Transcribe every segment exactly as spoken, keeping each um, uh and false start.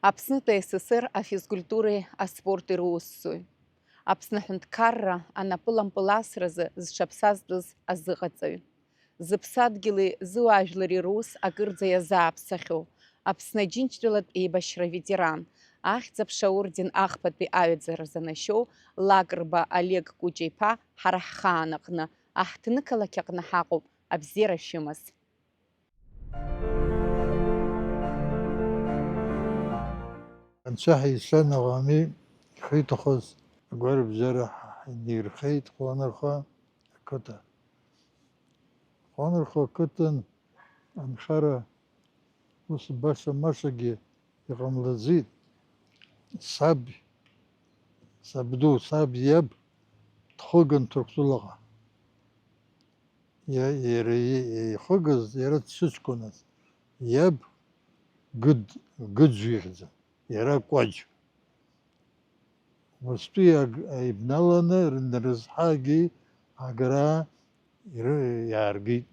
Аԥснытәи СССР афизкультуреи аспорти русзуҩ. Аԥсны аҳәынҭқарра анапылампыл асразы зҽаԥсазтәыз азыҟаҵаҩ. Зыԥсадгьыли зыуаажәлари рус акырӡа иазааԥсахьоу, Аԥсны Аџьынџьтәылатә еибашьра ветеран, Ахьӡ-аԥша аорден ахԥатәи аҩаӡара занашьоу Лакрба Олег Кәыҷа-иԥа ҳара ҳхаан аҟны, аҳҭнықалақь аҟны ҳаҟоуп, абзиара шәымаз. Анцәа ҳаисаны ҟами, ишиҭахыз агәарабжьара ҳнеирхеит Хәланырхәа ақыҭа. Хәланырхәа ақыҭан анхара ус баша-машагьы иҟамлаӡеит. Саб, сабду, саб иаб дхыган Ҭырқәтәылаҟа. Иа-, иара и-, ихыгаз, иара дсыҷкәыназ, иаб Гыд-, Гыӡә ихьӡын, иара Кәаџь. Уаҵәтәи аг-, ибналаны рнарызҳагьы агара иры-, иааргеит.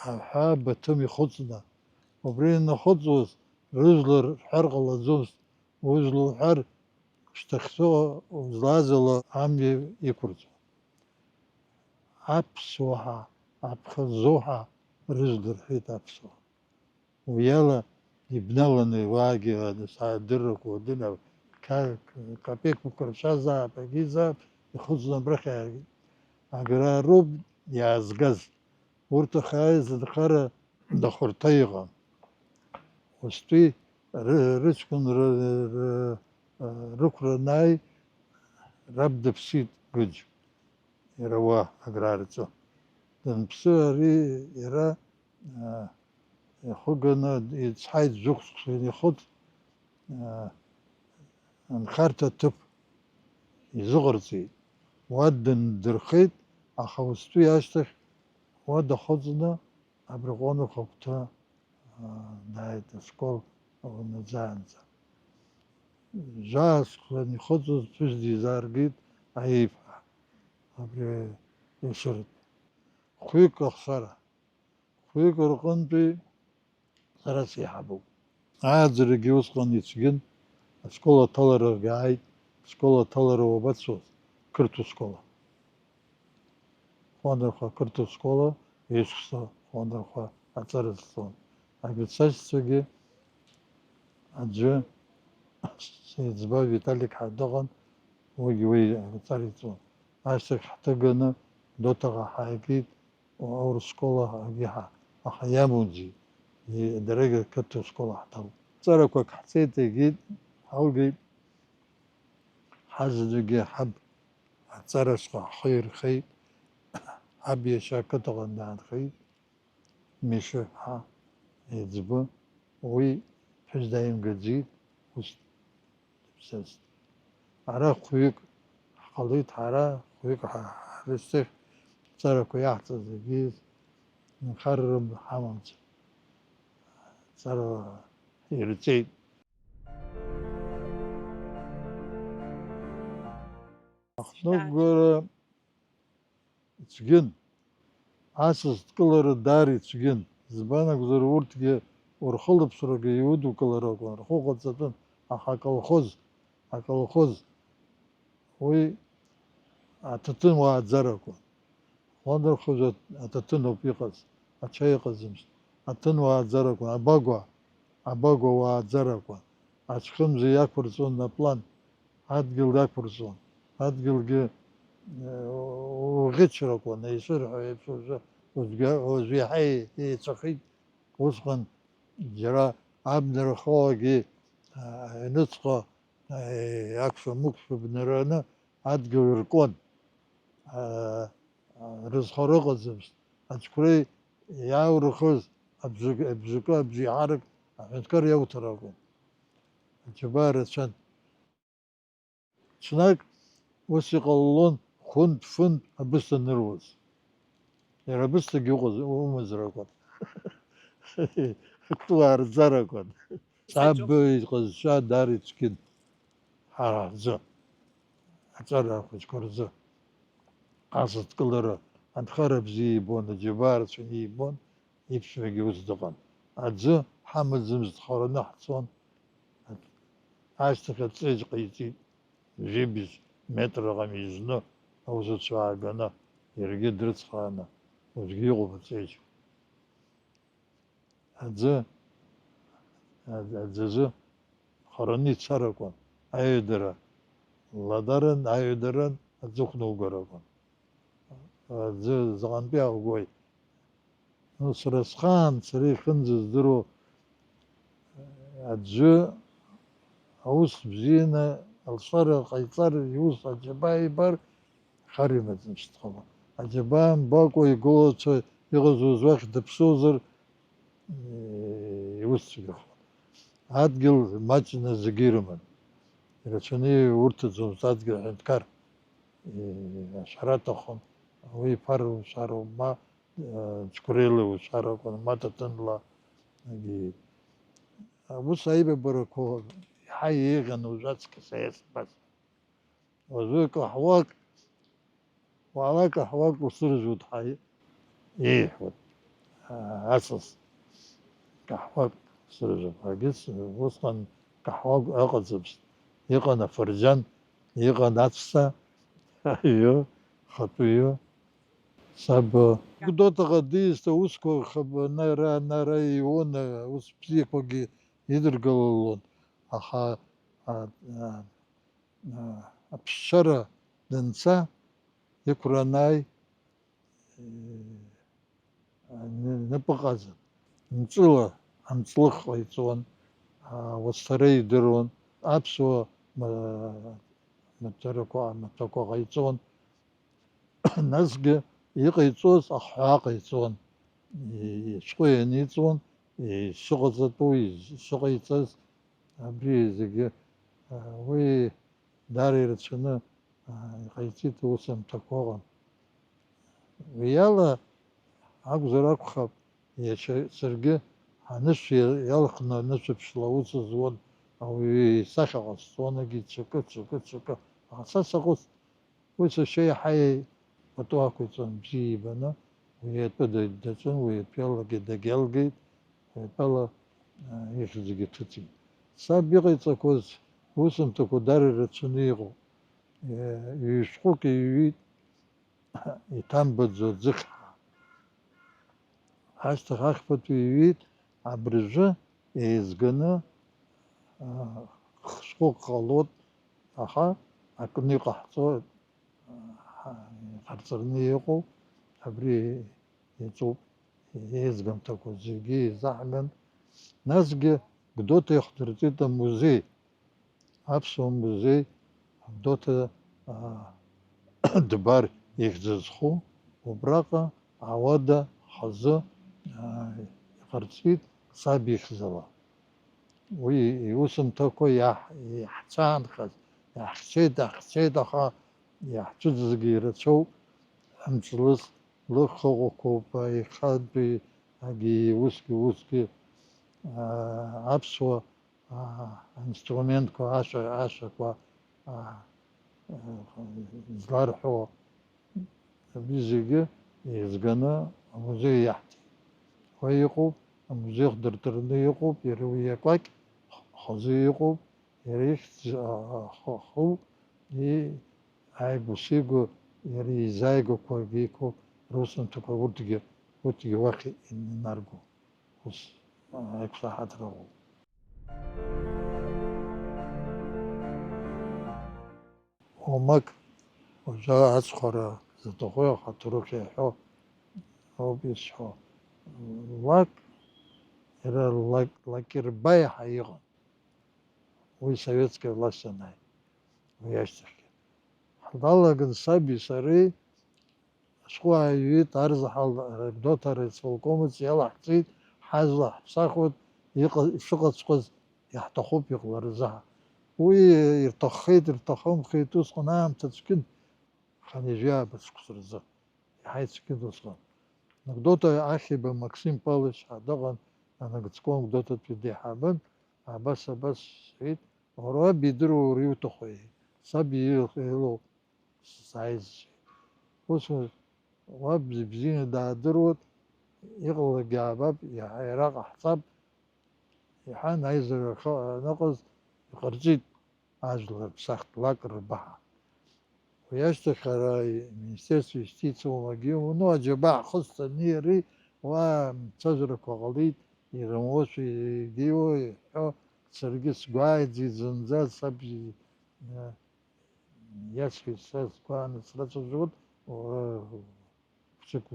Аҳәаа Баҭым ихыҵны, убри анахыҵуаз, рыжәлар рҳәар ҟалаӡомызт, ужәла уҳәар, шьҭахьҵәҟьа узлааз ала амҩа иқәырҵон. Аԥсуаа, аԥхьаӡоуҳа рыжәла рҳәеит аԥсуаа. Уи ала ибналаны уаагьы саадыррақәа удын, ка-, капеққәак ршәазаап, агьизаап, ихыҵны абрахь иааргеит. Аграароуп иаазгаз. Урҭ ахьааиз анхара нахәарҭа иҟан. Устәи ры-, рыҷкәынра ры-, ры-, рықәра анааи, раб дыԥсит Гыџь, иара уа аграа рҿы. Данԥсы, ари иара, а, ихы ганы ицҳаит, жәохә шықәса инихыҵ, а, анхарҭа аҭыԥ изыҟарҵеит. Уа дындырхеит, аха устәи ашьҭахь уа дахыҵны абраҟа Хәланырхәа агәҭа, аа, дааит ашкол лнаӡаанӡа. Жәаа шықәса анихыҵуаз ԥҳәыс дизааргеит Аиеиԥҳа, абри ишыртә. Хәҩык ахшара, хәҩык рҟынтәи сара сеиҳабуп. Ааӡарагьы усҟан ицәгьын, ашкол аҭаларагьы ааит, ашкол аҭалара уабацоз, қырҭуа школа. Хәланырхәа ақырҭуа школа, ҩышықәса Хәланырхәа аҵара зҵон. Агәыцашьцәагьы аӡәы, сеиҵба Виталик ҳәа дыҟан, уигьы уи аҵара иҵон. Ашьҭахь ҳҭыганы Гәдоуҭаҟа ҳааигеит, аурыс школа ҳагьиҳа-, аха иамуӡеит, и-, дарегьы ақыҭа школа ҳҭалт. Ҵарақәак ҳцеит, егьит, ҳалгеит, ҳазегьы ҳаб аҵара шҟа ҳхы ирхеит, ҳаб иашьа ақыҭаҟны даанхеит, Миша ҳәа еиҵбы, уи ԥҳәыс дааимгаӡеит, ус дыԥсыст. Ара хәҩык ҳҟалеит, ҳара хәҩык ҳа-, ҳрышьҭахь ҵарақәа иаҳҵаз зегьы нхаррым ҳамамзар, ҵарала ирҵеит. Ахныҟәгара ицәгьын. Асас дкылара даара ицәгьын. Избан акәзар, урҭгьы урхылаԥшрагьы иудукылар акәын, рхәы ҟаҵатәын, аха аколхоз, аколхоз, уи аҭаҭын уааӡара акәын. Хәланырхәа аҭаҭын ауп иҟаз, ацәа иҟаӡамызт. Аҭын уааӡара акәын, абагәа, абагәа уааӡара акәын. Аҽхымза иақәырҵон аплан, адгьыл иақәырҵон. Адгьылгьы, э, уӷьычракәын, ишырҳәо еиԥш, уажәы, уажәгьы, уажәы иаҳа еицәахеит. Усҟан џьара абнарахоагьы, а, аҩныҵҟа, а, акәша-мыкәша бнараны адгьыл иркуан. А, а, рызхара ыҟаӡамызт. Аџьқәреи иааурыхыз абжак-, абжакы абжеиҳарак аҳәынҭқар иауҭар акәын. Аџьабаа рацәан. Ҽнак ус иҟалалон, хәынтә-фынтә абысҭа аныруаз. Иара абысҭагьы уҟаз-, умазар акәын. Атәылаа рӡара акәын. Саб иҟазшьа даара ицәгьын ҳара ҳзы, аҵара ахәыҷқәа рзы. Асыдкылара анхара бзиа ибон, аџьабаа рацәаны ибон, иԥшәмагьы ус дыҟан. Аӡы ҳамаӡамызт, ҳхараны ҳцон. Ашьҭахь аҵеиџь ҟаиҵеит, жәибжь метраҟа изны аусуцәа ааганы, иаргьы дрыцхрааны, уажәгьы иҟоуп аҵеиџь. Аӡы, аӡ-, аӡазы хараны ицар акәын, аҩадара ладарын, аҩадаран аӡы ықәнаугар акәын. Аӡы заҟантәи ааугои? Ну, сара схаан, сара ихьынӡаздыруа аӡәы аус бзианы алшара ҟаиҵар, иус аџьабаа ибар, хар имаӡамызт, ҟама. Аџьабаа мбакәа игәылацәа иҟазоз уахь дыԥсозар, иус цәгьахоит. Адгьыл маҷны зегьы ирыман. Ирацәаны иурҭаӡомызт адгьыл аҳәынҭқар. Ашәара аҭахын. Уи иԥара ушароуп, ма, э, Џьқәреила ушаракәын, ма Ҭаҭынла. Ус аибабарақәа иаҳа еиӷьын уажәы аҵкыс аиасабас. Уажәы каҳуак, уаала каҳуак усыржәуеит ҳәа иеиҳәоит, а, асас. Каҳуак усыржәуеит. Егьыс усҟан каҳуак ыҟаӡамызт. Иҟан афырџьан, иҟан аҵәца, аҩы, хатәы ҩы. Саб, Гәдоуҭаҟа дииз аусқәа хаб-, анара, анара иуан, аус бзиақәагьы идыргалалон. Аха, а, а, а, аԥсшьара данца, иқәранааи, э, ны-, нап ыҟаӡам. Мҵыла амҵлых ҟаиҵон, а, уасҭара идыруан, аԥсуа ма-, маҭәарақәа, амаҭәақәа ҟаиҵон. Насгьы иҟаиҵоз ахҳәаа ҟаиҵон, и-, ишәҟәы ианиҵон, ишыҟаҵатәу, ишыҟаиҵаз, абри зегьы, а, уи даара ирацәаны, а, иҟаиҵеит, аусумҭақәа ыҟан. Уи ала акәзар акәхап, иашьа саргьы анышә иа-, иалхны анышәаԥшла аус зуан, ауаҩы исахьа ҟасҵон, егьи ҽакы, ҽакы, ҽакы, аха са саҟәыҵт. Уи сашьа иаҳа пату ақәиҵон, бзиа ибаны, уи атәы да-, даҿын, уи атәалагьы дагьалгеит, уи атәала, а, ихьӡгьы ҭыҵит. Саб иҟаиҵақәаз усумҭақәа даара ирацәаны иҟоуп. Е, ҩ-шәҟәык иҩит, иҭамбаӡо аӡыхьаа. Ашьҭахь ахԥатәи иҩит, абыржәы еизганы, а, хшәҟәык ҟалоит, аха акны иҟаҳҵоит, а, иҟарҵараны иҟоуп, абри иаҿуп, еизгамҭақәа зегьы еизаҳган. Насгьы Гәдоуҭа иахдырҵеит амузеи. Аԥсуа музеи Гәдоуҭа, аа, Дбар ихьӡ зху, убраҟа ауада хазы, аа, иҟарҵеит саб ихьӡала. Уи иусумҭақәа иаҳ-, иаҳцәаанхаз, иаҳхьчеит, иаҳхьчеит, аха иаҳцәыӡызгьы ирацәоуп, амҵлыс лыххаҟәақәоуп, аихатәи, агьи, усгьы, усгьы, аа, аԥсуа аа, аинструментқәа, ашәа-, ашәақәа, аа, зларҳәо, абри зегьы еизганы амузеи иаҳҭеит. Уа иҟоуп, амузеи хдыртырны иҟоуп, иара уи иакәакь х-, хазы иҟоуп, иара ихьӡ, а, а, х-, ху, и-, ааигәа-сигәа иара изааигәақәагьы иқәу русумҭақәа урҭгьы, урҭгьы уахь инарго. Ус, а, иқәшаҳаҭра ыҟоуп. Уамак, уажәы ацхәара заҭаху, аха аҭоурых иаҳәо ауп исҳәо. Лак, иара Лак-, Лакербаи ҳәа иҟан. Уи советская власть анааи, уи ашьҭахьгьы. Ҳалаган саби сареи ашәҟәы ааҩит, арзаҳал Гәдоуҭа араисполком аҿы иалаҳҵеит, ҳажәла ҳԥсахуеит, иҟа-, ишыҟаҵәҟьаз иаҳҭахуп иҟалар азы. Уи ирҭаххеит, ирҭахымхеит, усҟан аамҭа цәгьан, хынҩажәи ааба шықәса рзы. Иаҳа ицәгьан усҟан. Гәдоуҭа Ахьиба Максим Павлович ҳәа дыҟан, анагӡком Гәдоуҭатәи деиҳабын, абас, абас сҳәеит, уара уаб идыруа уара иуҭаху, саб ил-, илоуп. Сааизшәа. Ус уа бзи-, бзианы даадыруеит, иҟаларгьы аабап, иаҳа иара ҟаҳҵап, иҳәан, аизара аныҟаз иҟарҵеит, ажәлар рԥсахтә лак рбаҳа. Уи ашьҭахь ара Министерство юстициа уамагьы, ну, аџьабаа хысҵаны иари, уа мцажәрақәа ҟалеит, ирымуашәа егьиуа иҳәо, саргьы сгәааиӡеит зынӡа саб, э, иасҳәеит, са сгәааны срацәажәоит, уара хәыҷык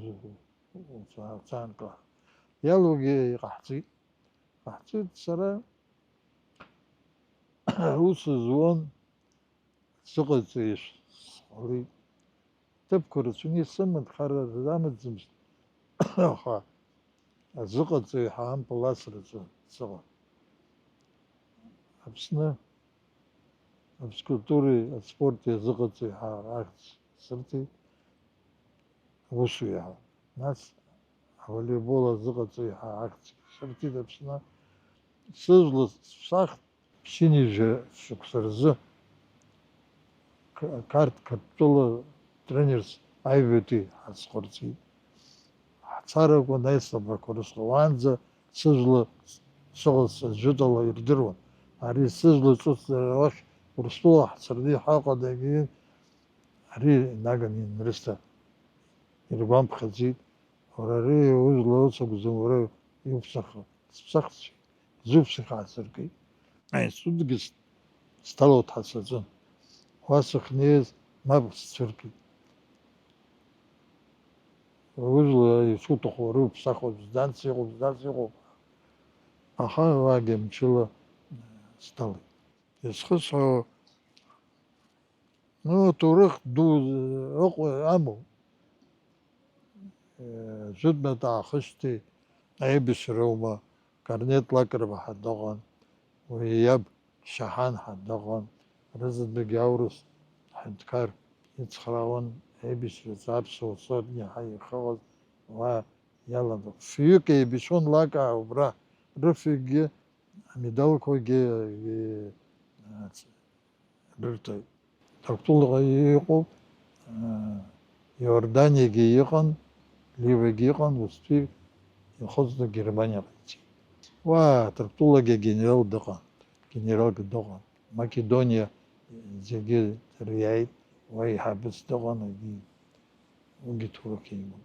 уцаанкла. Иалугьы иҟаҳҵеит. Ҟаҳҵеит, сара аус зуан, сыҟаҵаҩ сҟалеит. Ҭыԥқәа рацәаны исыман, хара амаӡамызт, аха азыҟаҵаҩ ҳәа ампыл асраҿы сыҟан. Аԥсны афизкультуреи аспорти азыҟаҵаҩ ҳәа ахьӡ сырҭеит, аусуҩы ҳәа. Нас аволейбол азыҟаҵаҩ ҳәа ахьӡ сырҭеит Аԥсны. Сыжәла сшахт ԥшьынҩажәа шықәса рзы Қ-, Қарҭ-, Қырҭтәыла тренерс аҩбатәи ҳазхәарцеит. Ҳцарақәа анаҩс абарҭқәа рышҟа уаанӡа сыжәла сыҟаз аӡәытәала ирдыруан. Ари сыжәла ҿыцӡара уахь Урыстәыла ҳцараны иҳаҟадагьы ари наган ианрысҭа иргәамԥхаӡеит. Уара ари ужәла уцагәӡам, уара иуԥсахы, сԥсахцәеит, изуԥсахы аасыркит. Аинститутгьы с-, сҭало дҳацаҵәын. Уа сахьнеиз, мап сцәыркит. Ужәла ишуҭаху уара иуԥсахуеит, зданс иҟоуп, зданс иҟоуп. Аха уагьы мчыла сҭалеит. Изхысҳәаауа, ну, аҭоурых ду ыҟоу амоуп. Э, жәытәнатә аахысшьҭеи аибашьра аума, Корнет Лакрба ҳәа дыҟан, уи иаб Шьаҳан ҳәа дыҟан, рызынтәыгьы аурыс ҳәынҭқар ицхраауан, аибашьраҿы аԥсуа сотни ҳәа ихыҟаз уа иалагон. Фҩык еибашьуан Лакаа убра, рыфҩыкгьы, амедалқәагьы, э, рырҭоит. Ҭырқәтәылаҟа иҟоуп, э, Иорданиагьы иҟан, Ливагьы иҟан, устәи ихыҵны Германиаҟа ицеит. Уа Ҭырқәтәылагьы агенерал дыҟан, генералк дыҟан. Македониа зегьы дыриааит, уа еиҳабыс дыҟан, егьи уигьы ҭоурых имоуп.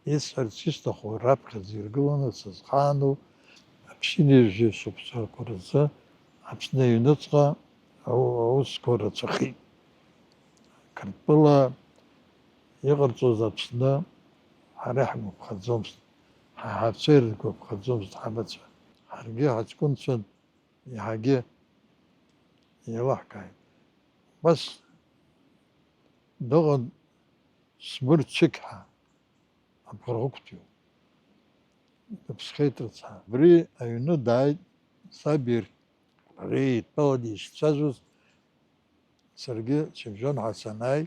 Исҳәарц исҭаху, раԥхьаӡа иргыланы сызхаану, аԥшьынҩажәи шықәсқәа рзы Аԥсны аҩныҵҟа ау-, аусқәа рацәахеит. Қырҭтәыла иҟарҵоз Аԥсны ҳара иҳгәаԥхаӡомызт, ҳаҳацәа иргәаԥхаӡомызт ҳабацәа. Ҳаргьы ҳаҷкәынцәан, еиҳагьы еилаҳкааит. Убас дыҟан Смыр Чықь ҳәа, абӷархықәтәиу. Дыԥсхеит рыцҳа. Абри аҩны дааит, саб иареи еидтәаланы ишцәажәоз, саргьы шьыбжьон ҳәа санааи,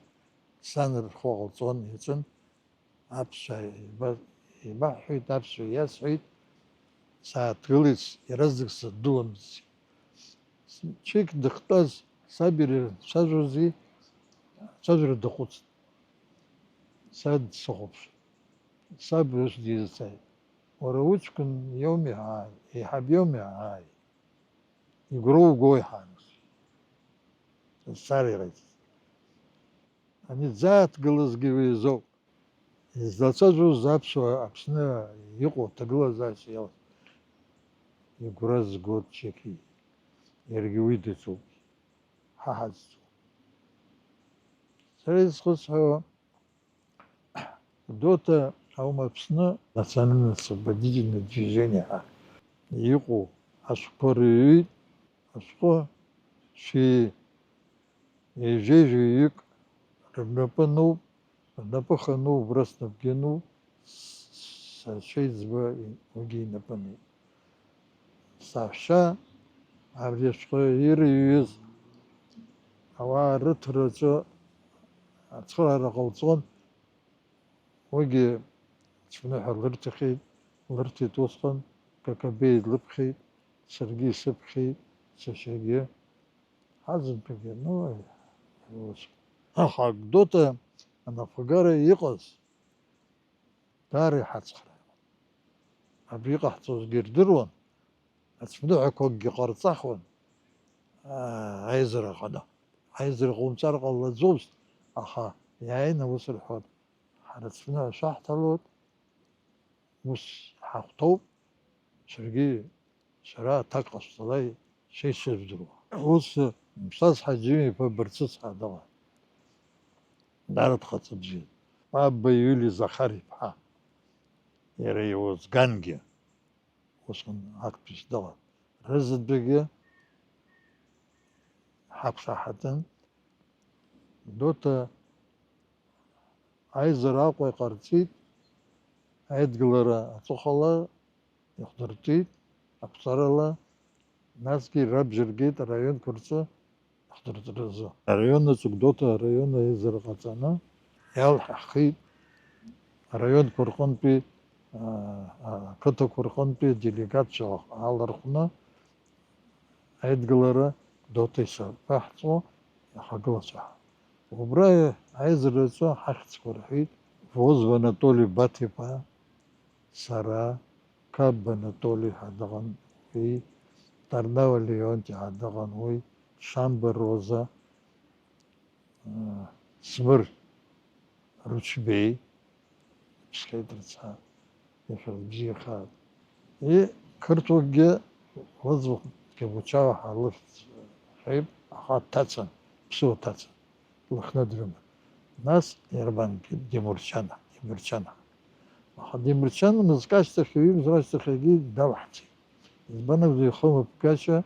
сан рхәы ҟалҵон, иаҿын, аԥсшәа еиба-, еибаҳҳәеит, аԥсшәа иасҳәеит, сааҭгылеит, иаразнак сыдәылымҵит. Чықь дахьтәаз саб иара дцәажәози, ацәажәара даҟәыҵт. Са дсыхәаԥшит. Саб ус дизҵааит, уара уҷкәын иоуми? Ааи. Еиҳаб иоуми? Ааи. Игәра угои? Ҳан. Зҵаара иҟаиҵеит. Ани дзааҭгылазгьы уи азоуп. Излацәажәоз аԥсуаа Аԥсны иҟоу аҭагылазаашьа иалаз. Игәра згоит Чықь, иаргьы уи даҿуп, ҳа ҳазҿу. Сара исхысҳәаауа, Гәдоуҭа аума Аԥсны национально-освободительное движение ҳәа иҟоу ашәҟәқәа рыҩит, ашәҟәы шәи ҩажәеи жәаҩык рнапы ануп, рнапы хану, убра снапгьы ануп, сашьеиҵба уигьы инапы ануп. Саҳәшьа абри ашәҟәы ирыҩыз ауаа рыҭраҿы ацхыраара ҟалҵон, уигьы цәныҳәа лырҭахьеит, лырҭеит усҟан, Какабеи длыԥхьеит, саргьы исыԥхьеит, сашьагьы. Ҳазынтәыгьы, ну, ус. Аха Гәдоуҭа анапхгара иҟаз даара иҳацхрааит. Абри иҟаҳҵозгьы ирдыруан, ацәныҳәақәакгьы ҟарҵахуан, аа, аизара аҟны. Аизара ҟоумҵар ҟалаӡомызт, аха иааины ус рҳәон, ҳара ацәныҳәа шәаҳҭалоит, ус ҳахәҭоуп, саргьы сара аҭак ҟасҵалеи, са исыздыруа. Ус Мсаз Ҳаџьым-иԥа Барцыц ҳәа дыҟан. Дара дхаҵа бзиан. Папба Иули Захар-иԥҳа, иара иуазгангьы, усҟан актәыс дыҟан. Рызынтәыгьы ҳақәшаҳаҭын. Гәдоуҭа аизара Аҟәа иҟарҵеит, аидгылара аҵыхәала ихдыртәеит, ақәҵарала, насгьы рабжьаргеит араионқәа рҿы ихдыртәразы. Араион аҿы Гәдоуҭа араион аизара ҟаҵаны иалҳахит, араионқәа рҟынтәи, аа, ақыҭақәа рҟынтәи аделегациа алархәны аидгылара Гәдоуҭа исаҳәаҳҵо иахагылацәа. Убра аизараҿы ҳахьӡқәа рҳәеит, Возба Анатоли Баҭ-иԥа, сара, Қапба Анатоли ҳәа дыҟан уи, Тарнава Леонти ҳәа дыҟан уи, Шамба Роза, Смыр Ручбеи, иԥсхеит рыцҳа, ишәырбзиахааит. И, қырҭуагьы лыӡбахә Гьабучава ҳәа лыхьӡ ҳәеит, аха дҭацан, ԥсыуа дҭацан, Лыхны дрыман. Нас Ербан Демурчана, Демурчана. Аха Демурчана мызкы ашьҭахь, ҩымз рашьҭахь егьи далаҳцеит. Избан акәзар, ихы мыԥгашьа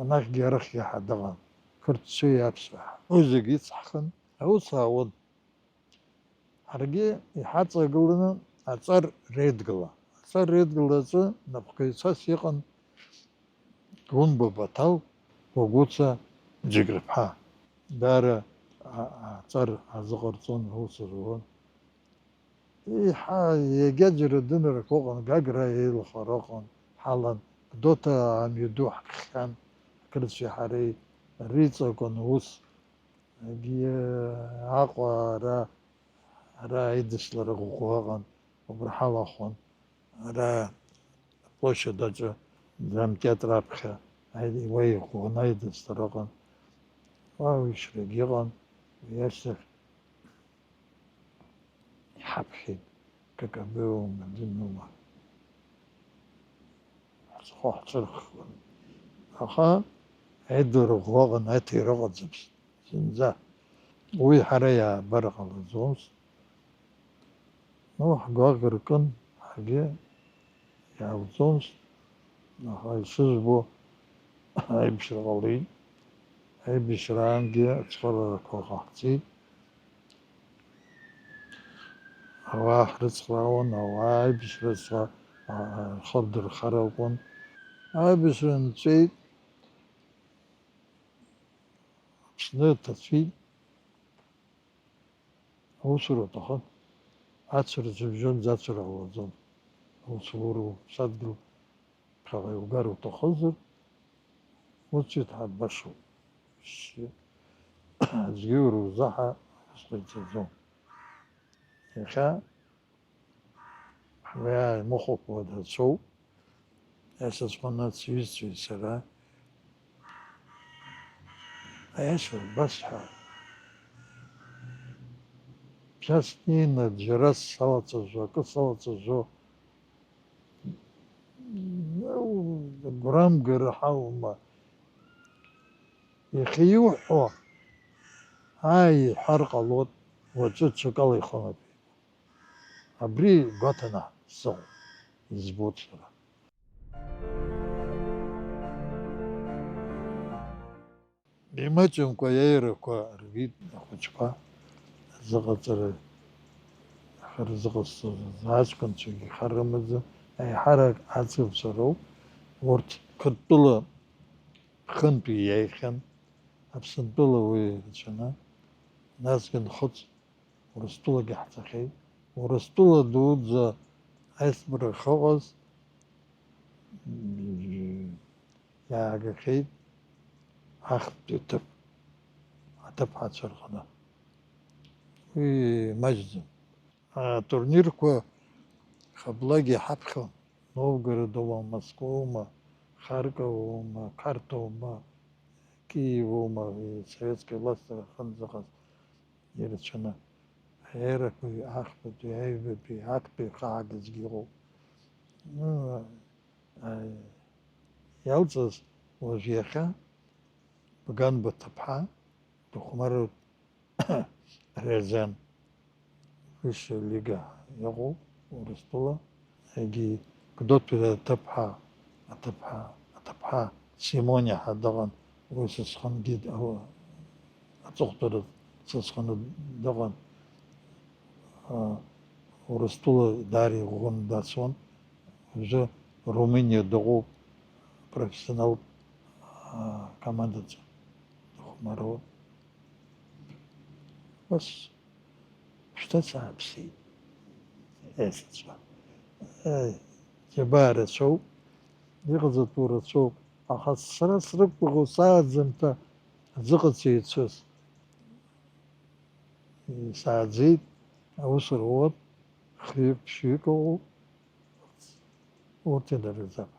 анахьгьы арахьгьы ҳа дыҟан. Қырҭцәеи аԥсуеи ҳәа. Уи зегьы ицҳахын, аус аауан. Ҳаргьы иҳаҵагыланы аҵар реидгыла. Аҵар реидгыла аҿы напхгаҩцас иҟан Гәымба Баҭал, Гәагәыца Џьыкрыԥҳа. Даара а-, аҵар азыҟарҵон, аус руан. Еиҳа иагьаџьара дынарақәа ыҟан, Гагра еилахара ыҟан, ҳалан, Гәдоуҭа амҩаду ҳкхьан, ақырҭцәеи ҳареи, Риҵа акәын ус, егьи Аҟәа ара, ара аидыслара ӷәӷәа ыҟан, убра ҳалахәын, ара аплощадь аҿы драмтеатр аԥхьа аи-, уа иӷәӷәаны аидыслара ыҟан, уа уишьрагьы ыҟан, уи ашьҭахь иҳаԥхьеит, К К Б-ума, дынума. Ҳцәхәа ҳцәырххуан. Аха аидара ӷәӷәа ыҟан, аҭира ыҟаӡамызт зынӡа. Уи ҳара иаабар ҟалаӡомызт. Ну, ҳгәаӷ ркын, ҳаргьы иаауӡомызт, аха ишызбо, аибашьра ҟалеит. Аибашьраангьы ацхыраарақәа ҟаҳҵеит. Ауаа ҳрыцхраауан, ауаа аибашьраҿы, а, рхы рдырхар акәын. Аибашьра нҵәеит, Аԥсны ҭацәит. Аусура уҭахын. Ацәара џьыбжьонӡа ацәара ҟалаӡом. Аусура уԥсадгьыл ԥхьаҟа иугар уҭахызар, уцәеит ҳәа башоуп. Шьы-, аӡәгьы уара узаҳа ус ҟаиҵаӡом. Иахьа Уи ааимыхәақәа дацәоуп, иашаҵәҟьаны сҩызцәеи сара. Аиаша убасҳәа, бжьа снеины џьара салацәажәо, акы салацәажәо, гәрамгара ҳаума? Иахьа иуҳәо, ааи, иҳәар ҟалоит, уаҵәы ҽакала ихымаԥеит. Абри гәаҭаны сыҟоуп, избоит сара. Имаҷымкәа аиааирақәа рбеит ахәыҷқәа, азыҟаҵара ахьырзыҟасҵоз азы, аҷкәынцәагьы хар рымаӡам, аиҳарак аӡӷабцәа роуп, урҭ Қырҭтәыла хынтәи иааихьан, Аԥсынтәыла уи рацәаны, насгьы нхыҵ Урыстәылагьы ҳцахьеит. Урыстәыла дуӡӡа аисбара ахьыҟаз иаагахьеит ахԥатәи аҭыԥ, аҭыԥҳацәа рҟны. Уи маҷӡам. Атурнирқәа хаблагьы иҳаԥхьон. Новгородоума, Москвоума, Харьковоума, Қарҭоума, Киевоума, советская власть аҟынӡаҟаз ирацәаны, аерақәеи, ахԥатәи, аҩбатәи, актәи хаагазгьы ыҟоуп. Ну, а, иалҵыз уажә иахьа Бганба ҭыԥҳа, Дыхәмаров Резен, высшая лига иҟоуп Урыстәыла, егьи Гәдоуҭатәи аҭыԥҳа, аҭыԥҳа, аҭыԥҳа Симониа ҳәа дыҟан, уи сысхынгьы, ау-, аҵыхәтәаны сысхыны дыҟан. А, Урыстәыла даара иӷәӷәаны дацуан. Уажәы Румыниа дыҟоуп, профессионалтә, а, командаҿы дыхәмаруан. Ус, шьҭа сааԥсеит, есацәа. Ааи, џьабаа рацәоуп, иҟаҵатәу рацәоуп, аха сара срықәгәыӷуа сааӡамҭа аӡыҟаҵаҩцәаз сааӡеит, аус руан, хҩык-ԥшьҩык ыҟоуп, урҭ инараӡап.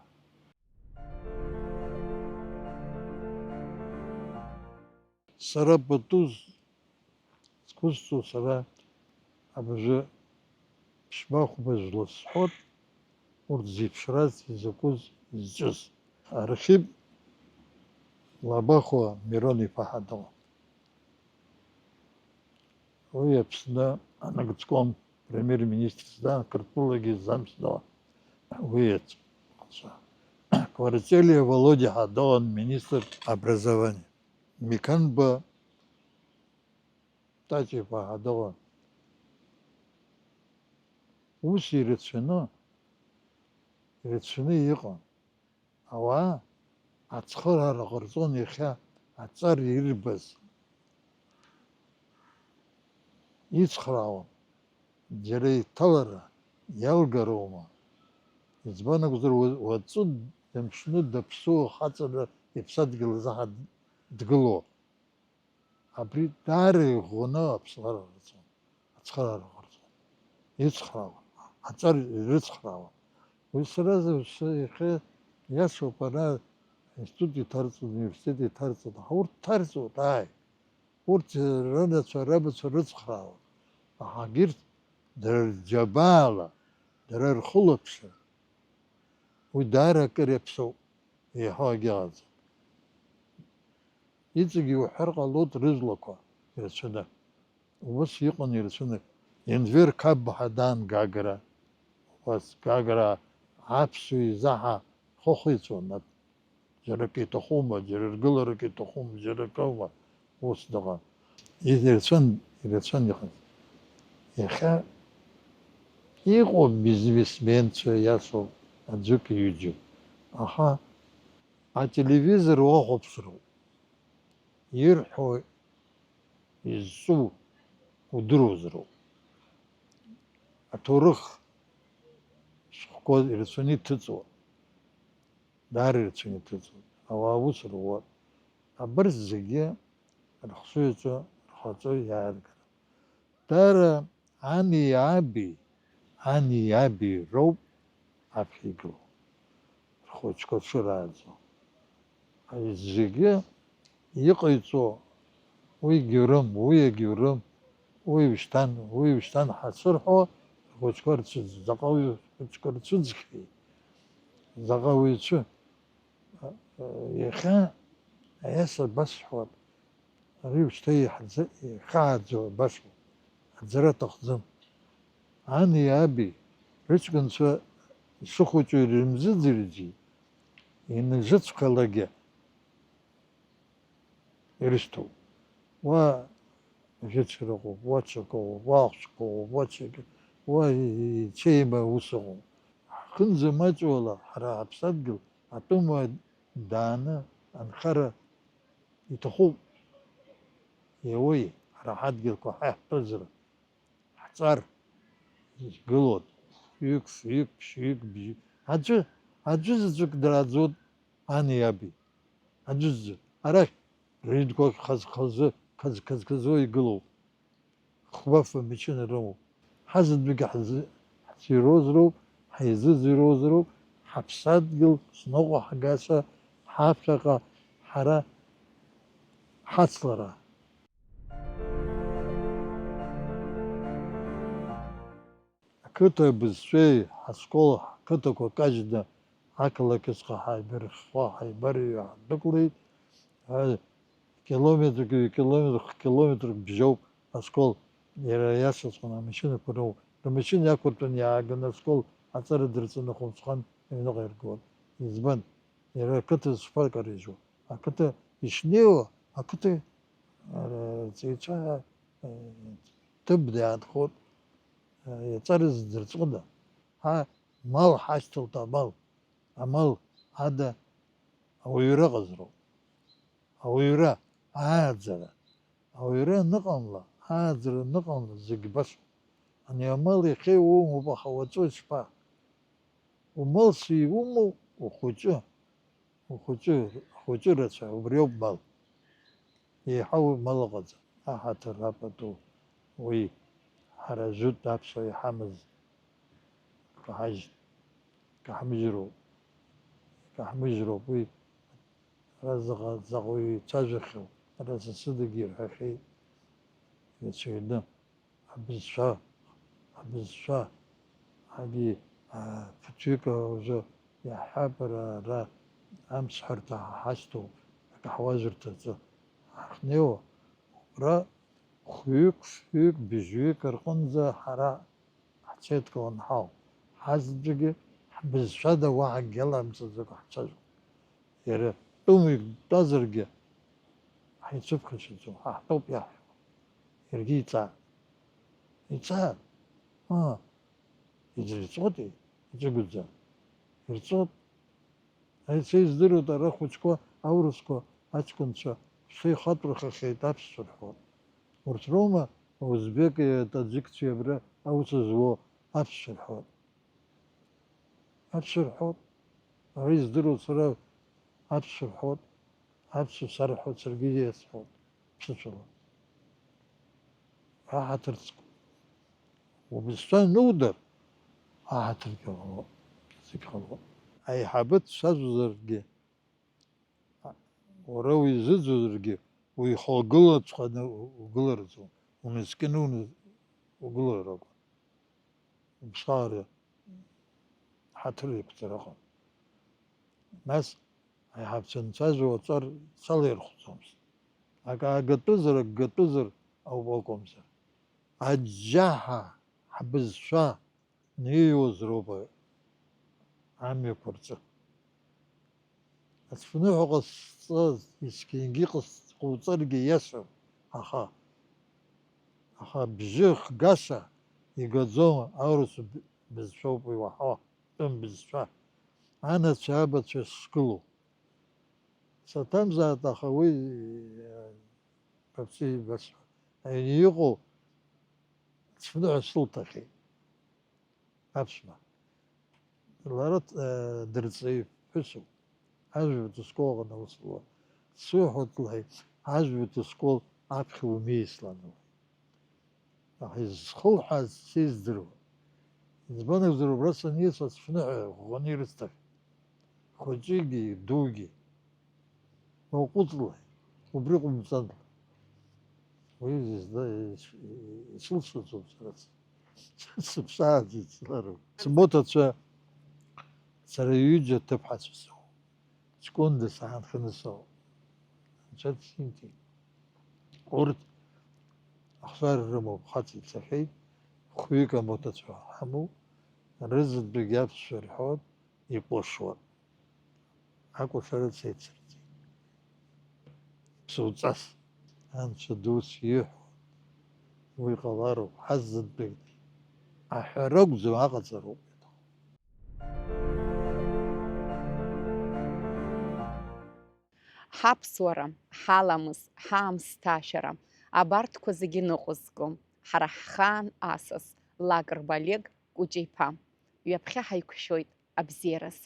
Сара пату зқәысҵо, сара абыржәы ԥшьба-хәба жәла сҳәоит, урҭ зеиԥшраз, изакәыз, изҿыз. Архип Лабахәуа Мирон-иԥа ҳәа дыҟан. Уи Аԥсны анагӡком премьер-министрс даан, Қырҭтәылагьы ззамс дыҟан. Уи иаҵәца. Кварцелиа Володиа ҳәа дыҟан, министр образования. Миканба Ҭаҵиаԥа ҳәа дыҟан. Ус ирацәаны, ирацәаны иҟан. Ауаа ацхыраара ҟарҵон иахьа аҵар ирбаз. Ицхраауан. Џьара иҭалара иалгароума? Избан акәзар, уа-, уаҵәы дымшны даԥсуа хаҵара иԥсадгьыл азы ҳа дгылоуп. Абри даара иӷәӷәаны аԥсхара ҟарҵон, ацхыраара ҟарҵон. Ицхраауан, аҵар ирыцхраауан. Уи сара зы-, сы-, иахьа иашоуп, ара институт иҭарҵон, университет иҭарҵон, аха урҭ ҭарҵоит, ааи. Урҭ рынацәа, рабацәа рыцхраауан. Аха егьырҭ дара рџьабаала, дара рхылаԥшра, уи даара акыр иаԥсоуп, еиҳау агьыҟаӡам. Иҵегьы иуҳәар ҟалоит рыжәлақәа ирацәаны. Убас иҟан ирацәаны. Енвер Қапба ҳәа даан Гагра. Убас Гагра аԥсуа изаҳа хыхәицуан. Џьара акы иҭахума, џьара ргыларак иҭахума, џьара акоума, ус дыҟан. Ирацәан, ирацәан иҟаз. Иахьа иҟоуп бизнесменцәа, иацу аӡәык-ҩыџьак. Аха ателевизор уахәаԥшроуп. Ирҳәо, изҿу удыруазароуп. Аҭоурых шәҟәқәа ирацәаны иҭыҵуа. Даара ирацәаны иҭыҵуеит. Ауаа аус руа. Абарҭ зегьы рхшыҩ аҿы, рхаҿы иааргара. Даара ани аби, ани аби роуп аԥхьа игылоу. Рхәыҷқәа шырааӡо. Зегьы иҟаиҵо, уигьы урым, уигьы урым, уи ушьҭан, уи ушьҭан ҳацәырҳәо, рхәыҷқәа рцәыӡ-, заҟа уи рхәыҷқәа рцәыӡхьеи, заҟа уаҩ ицәы-, иахьа аиаша басҳәап, ари ушьҭа иаҳӡа-, ихааӡо башоуп, аӡара аҭахӡам. Ани аби рыҷкәынцәа ишыхәыҷу ирымзыӡырҩӡеит, инажыцәҟьалагьы ирышьҭоуп. Уа жәытә ыҟоуп, уа ҽакоуп, уа ахәшәқәоуп, уа ҽакы, уа ичеиба ус ыҟоуп. Ҳхынӡа маҷуала ҳара ҳаԥсадгьыл атәымуаа дааны анхара иҭахуп. Иауеи, ҳара ҳадгьылқәа ҳаиҳтәызар, ҳҵар, игылоит, хҩык, фҩык, ԥшьҩык, бжьҩык. Аӡәы, аӡәы заҵәык дааӡоит ани аби. Аӡәы заҵәык. Арахь рыҩнқәа хаз-хазы, қаз-, қаз-, қазо игылоуп. Хгәаф амашьына рымоуп. Ҳазынтәыгьы ҳзы-, ҳзироз роуп, ҳизыӡырҩуаз роуп, Ҳаԥсадгьыл, зныҟәа ҳгацәа, ҳаԥхьаҟа ҳара ҳацлара. Ақыҭа бызшәеи ҳаскол ҳқыҭақәа кажьны ақалақь ысҟа ҳаибарххо, ҳаибарыҩуа ҳдәықәлеит. Километрк, ҩ-километр, х-километрк бжьоуп аскол, иара иашаҵәҟьаны амашьынақәа роуп. Рмашьына иақәыртәаны иааганы аскол аҵара дырҵаны Хәымсхан аҩныҟа иргон. Избан? Иара ақыҭа зҽԥаркарыжьуа. Ақыҭа ишнеиуа, ақыҭа, э, рҵаҩцәа, э, ҭыԥ даанхоит, э, иаҵәара зыдырҵода? Ҳа мал ҳашьҭалт, амал, амал ада ауаҩра ҟазароуп. Ауаҩра, ааӡара. Ауаҩра аныҟамла, ааӡара аныҟамла, зегь башоуп. Ани амал иахьа иумоуп, аха уаҵәы ишԥа? Умал шиумоу, ухәыҷы, ухәыҷы, ахәыҷы рацәа, убриоуп мал. Еиҳау мал ыҟаӡам, аҳаҭыр апату, уи ҳара жәытә аԥсуа иҳамаз каҳажь-, каҳмыжьроуп, каҳмыжьроуп, уи ара заҟа, заҟа уаҩы ицәажәахьоу, ара сасыдагьы ирҳәахьеит, ирацәаҩны. Абызшәа, абызшәа, ҳагьы, аа, ԥыҭҩык аужы иаҳҳәап, ара, ара амцҳәарҭа ҳа ҳашьҭоуп, акаҳуажәырҭаҿы ҳахьнеиуа, убра хәҩык, фҩык, быжьҩык рҟынӡа ҳара ҳцеит, каланҳауп. Ҳазегьы ҳбызшәада уаҳа акгьы аламҵаӡакәа ҳцәажәон. Иара тәымуаҩык дтәазаргьы, ҳаицәыԥхашьаӡом, ҳа ҳтәоуп иаҳҳәо. Иаргьы иҵаан. Иҵаан. Аа, иӡырҵәҟьоитеи, иҵыгәаӡа. Ирҵәот. Аица издыруеит, ара хәыҷқәа, аурысқәа, аҷкәынцәа, шәхы ихатәрхахьеит, аԥсшәа рҳәот. Урҭ роума, аузбеки атаӡықьцәеи абра аус зуо, аԥсшәа рҳәот. Аԥсшәа рҳәот. Ара издыруа сара аԥсшәа рҳәот, аԥсшәа сарҳәот, саргьы иасҳәот, ԥсышәала. Аҳаҭырцк. Убысҭа анудыр, аҳаҭыргьы ҟалоит, зегь ҟалоит. Аиҳабы дцәажәозаргьы, уара уизыӡозаргьы, уихагылаҵәҟьаны угылараӡом, умыскьыны уны-, угылар акәын. Уԥсаара ҳаҭыр иқәҵара ыҟан. Нас аиҳабацәа анцәажәо аҵар салаирхәӡомызт. Ак аагатәызар, акгатәызар ауп акәымзар. Аџьаҳа ҳбызшәа неиуазароуп амҩақәа рҿы. Ацәныҳәа ҟазҵаз есқьынгьы ҟаз-, ҟауҵаргьы иашам, аха, аха абжьы хгаша игаӡом, аурыс б-, бызшәоуп уи уаҳауа, тәым бызшәа. Анацәа, абацәа шгылоу. Саҭамзааит, аха уи, э, баԥсыжь башәа. Аҩны иҟоу ацәныҳәа сылҭахьеит. Аԥшәма. Лара, э, дырҵаҩ ԥҳәысуп. Ажәбатәи школ аҟны аус луан. Суҳәоит, лҳәеит, ажәбатәи школ аԥхьа умеислан, лҳәеит. Аха изхылҳәааз сеиздыруам. Избан акәзар, убра саниас ацәныҳәа ӷәӷәаны ирысҭахьан. Хәыҷыгьы, дугьы. Уаҟәыҵлааит, убри ҟоумҵан. Уи зда-, ис-, исылшаӡом сара. Сыԥсааӡеит, сылароуп. Сботацәа сара ҩыџьа аҭыԥҳацәа соуп. Ҷкәында саанханы соуп. Анцәа дсымҭеит. Урҭ ахшара рымоуп, хаҵа ицахьеит, хәҩык аботацәа ҳамоуп, рызынтәык иаԥсшәа рҳәоит, икәашоит. Акәашара цеит сырҵеит. Ԥсуҵас, анцәа дус иҳәо, уи ҟалароуп, ҳазынтәык аҳәара акәӡам, аҟаҵароуп. Ҳаԥсуара, ҳаламыс, ҳаамсҭашәара, абарҭқәа зегьы ныҟәызго, ҳара ҳхаан асас, Лакрба Олег Кәыҷа-иԥа, ҩаԥхьа ҳаиқәшәоит абзиараз.